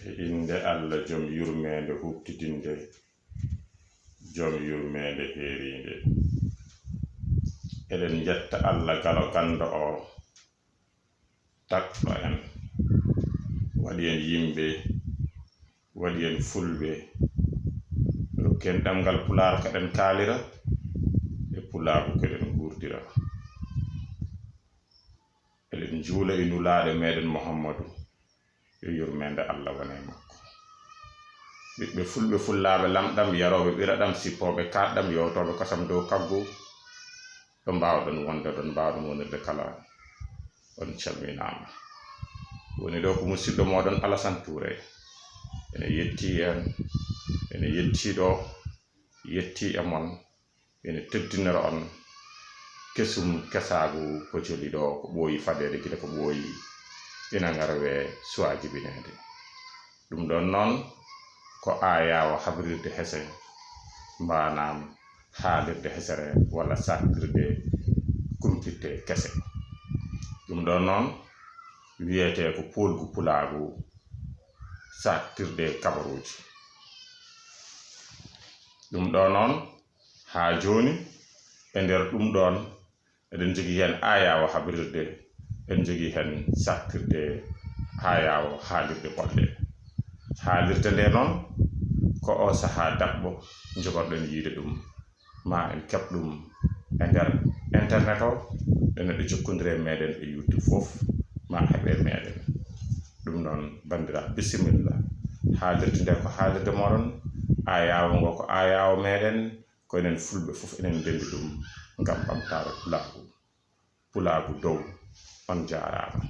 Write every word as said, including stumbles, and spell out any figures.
E innde Allah jom yurmeende huɓtitinde, jom yurmeende heeriinde. Eɗen njetta Allah galo ganndo o, tagɗo en, waɗi en yimɓe, waɗi en fulɓe, rokki en ɗemngal pulaar kaɗen kaalira, e pulaagu kaɗen nguurdira. Eɗen njuula e nulaaɗo meɗen Muhammadu, yo yurmeende Allah wone e makko. Ɓiɓɓe fulɓe, fullaaɓe lamɗam, yarooɓe ɓiraɗam, sippooɓe kaaɗɗam, yowtooɓe kosam dow kaggu, ɗo mbaawɗon wonde, ɗon mbaawɗon wonirde kala, on calminaama. Woni ɗo ko musidɗo mooɗon Alasan Tuure. Ene yetti en, ene yetti ɗo, yetti e mon, ene teddinora on kesum kesaagu ko joli ɗo, ko ɓooyi fadeede gila ko ɓooyi, ina ngara we suwaa jibineede. Ɗum ɗon noon ko aayaawo habrirde hese, mbaanaam haalirde hesere walla saaktirde kumpitte kese. Ɗum ɗon noon wiyetee ko poolgu pulaagu saaktirde kabaruuji. Ɗum ɗo noon, haa jooni, e nder ɗum ɗoon, eɗen njogii heen aayaawo habrirde, eɗen njogii heen saaktirde aayaawo haalirde ɓolde. Haalirde nde noon, ko o sahaa daɓɓo njogorɗen yiyde ɗum, ma en keɓ ɗum e nder internet o, ɗo neɗɗo jokkondire e meɗen e YouTube fof, ma heɓe meɗen. Ɗum noon, banndiraaɓe, bisimilla. Haalirde nde ko haalirde moɗon, aayaawo ngo ko aayaawo meɗen, ko enen fulɓe fof enen ndenndi ɗum ngam ɓamtaare pulaagu. Pulaagu dow, on njaaraama.